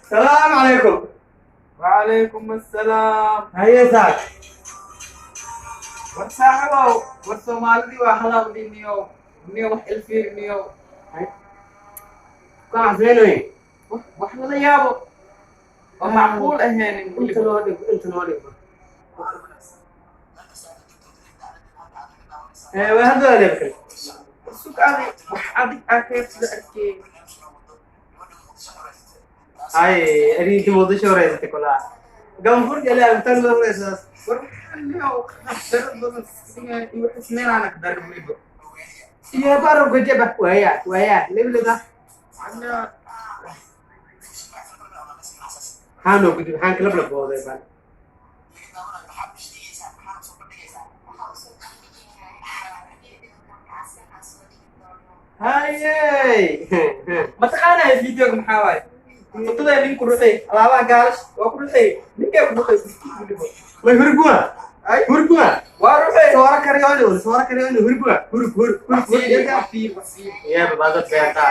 Salaamu calaykum. Wacalaykum assalaam. Haye saak. War saaxibow, war Soomaalidii waa halaawdii niyow, niyo wax ilfiir niyow. Kacseenoy. Wax lala yaabo oo macquul ahaynin. Inta Weliba noo dhig, inta noo dhig. Way hadda leebkay. Sug adi, wax adig aa keebsida arkey. Ay, arintii Muqdisho horeysatay kulaa. Ganfur jale tan loo horeysaas. War waxaan niyow darad badan siga iyo wax isneenaana ka daran weliba. Iyo baro gajaba waya waya lebleda. Macnaa Maxaa noo gudbi, maxaan kala blabooday baan. Haye. Mataqaanaa videoga maxaa waaye? Cuntada ninku ruxay, alaabaha gaalash waa ku ruxay, ninkay ku ruxay biskit weliba. Way hurgua. Ay. Hurgua. Waa ruxay. Soora karyooni, soora karyooni hurgua. Hurg hurg hurg hurg. Wasiir wasiir. Ya babaad beerta.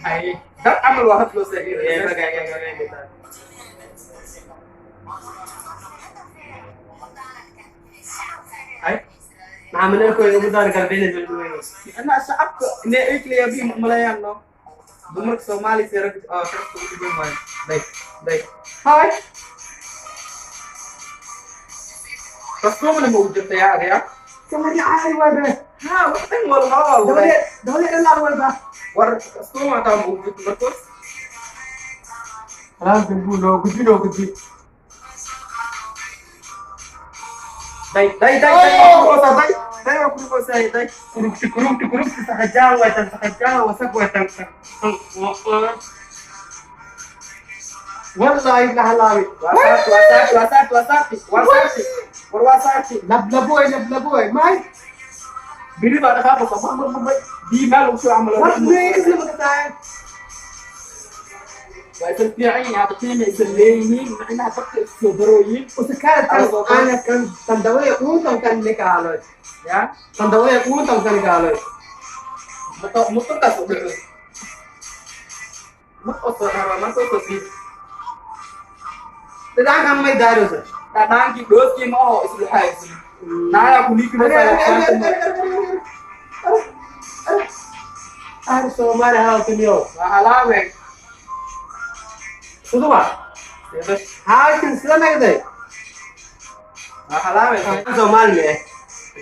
Haye, dad camal waa hadloo Ya saaxiib. baga ya baga. Ay. Maxaa manalkooda ugu daar galbeena weyn. Macnaha shacabka inay ay kala yaabiin ma umaleeyaan no. Dumarka Soomaaliya see rag oo sharafta ugu dhigan waayo. Day day. Hay. Kastuumana ma ugu jirta yaa adiga? Kamari caadi waa be. Ha, wax dhan wal waa Dabade wallahi. Dabade ilaa walba. War kastuuma taa ma ugu jirta markoos. Alaabta buu noo gudbi noo gudbi. Day day day day waa ku ruqaysaa, day day waa ku ruqaysaa, day. Kurugti kurugti kurugti sakajaan waytan sakajaan wasaq waytan. Wallahi la halaawi. Waa saarti, waa saarti, waa saarti, waa saarti, waa saarti. War waa saarti. Lablaboy lablaboy may. Biri baa dhaqaaqaysa mar mar mar mar. Biyo meel lagu soo camalo. War nees lama qataay. Waa isla fiican yihiin, hadda qiimay isla leeyihiin, macnaha dadka isku soo darooyiin. Usakaara tan ana kan tan dawada uuntan kan nikaaloy. Yaa Tan dawada uuntan kan nikaaloy. Motorkaas u dhaco. Marka soo dharo, marka soo sii. Dhadhankan may daarayso. Dhadhaankii dhooskii ma aho islu xaayisni. Naayaa ku niiki Ar Soomaali halkaniyo. Waa halaawe. Suduba. Halkan sida nagday. Waa halaawe. Soomaali me.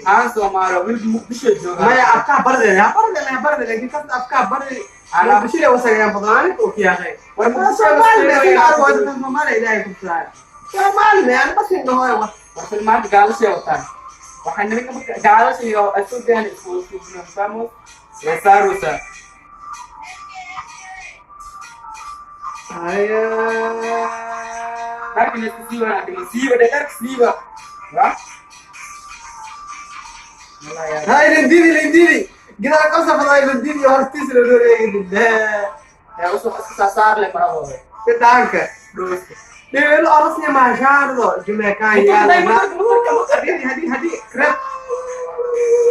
Aan Soomaali wiil Muqdisho jooga. Maya afkaa barde, ha barde, ha barde, laakiin kasta afkaa barde. Muqdisho wasaqeen badan oo kiyaaqay. War Muqdisho Soomaali me sida arko Soomaali ilaahay ku saar. Soomaali me ana bas indhahoy wa. War filmaanta gaalashay wataan. Waxaan nimanka marka gaalasha iyo Ethiopian isku suubnaan famos. Way saaraysaa. Haya. Dharkina isku siiba dhiman. Siiba dhe dharka siiba. Waa? Hay lindidi lindidi. Gidaa qosa faday lindidi hortiis la dhoreeyay. Yaa usoo iska saasaar leh maradooda. Dhadhanka. Dhooska. Dheel arasni ma shaardo Jamaican yaal. Hadi hadi hadi crap.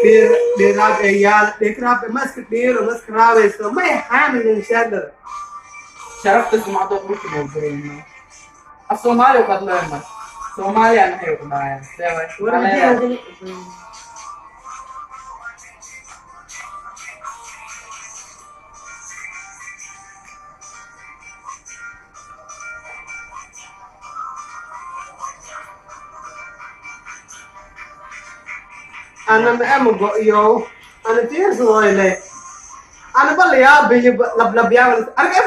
Dheer dheeraab ee yaal dheeraab mask dheer mask raawayso may xaamilin shaardo. Sharafta sumcadda dhulka loo garayno. Af Soomaali u hadlayo mar. Soomaaliya maxay ku dhahayaan? See waay. Ana ma amago iyo ana tiirsadoo ile. Ana bal yaabiyo lab lab yaab arka.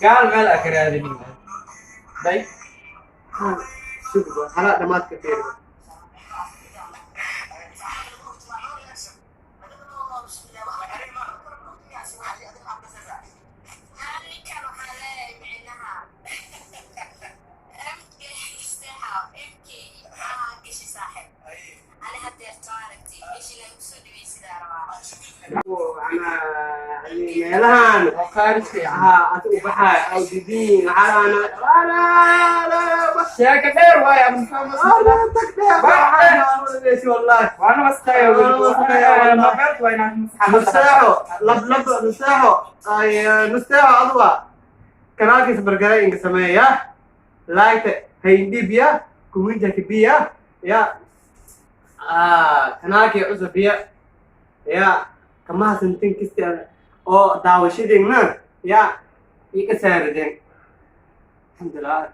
Gaal meel aa ka raadinin. Day. Sugba hala dhamaadka fiirba. Ana meelahan Oo khaarijka yani. ها أتوبحها أو ديدين على أنا لا لا Sheeko dheer waaye ama والله. Waana wasqeeyo. Waana wasqeeyo, wallahi. Mobilka waa inaan masaxaa. Nusaaco lab lab nusaaco ay nusaaco aduwa kanaalkiisa bargare inka sameeya, like hayndhibiya, comment kabiya ya kanaalkii cusub ya kamahasantin kista oo daawashadiinna ya iga saarideen. Alxamdulilah,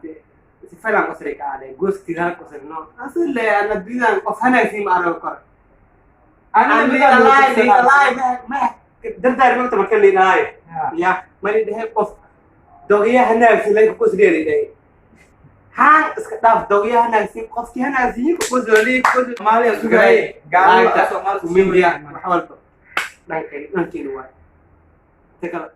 si filan qosri ka aaday goosktigaan qosrino asle ana dunyaan qof hanaagsi ma arag kor. Dardaar magta marka liidhahay ya mali dhehe qof dogya hanaagsi layka qosliya lidhahay haan iska dhaaf dogya hanaagsi qofkii hanaagsiyin ku qosli. Soomaaliya sugaaye gaalada Soomaaliya. Media wax walba dhankeena waay. Ta kale.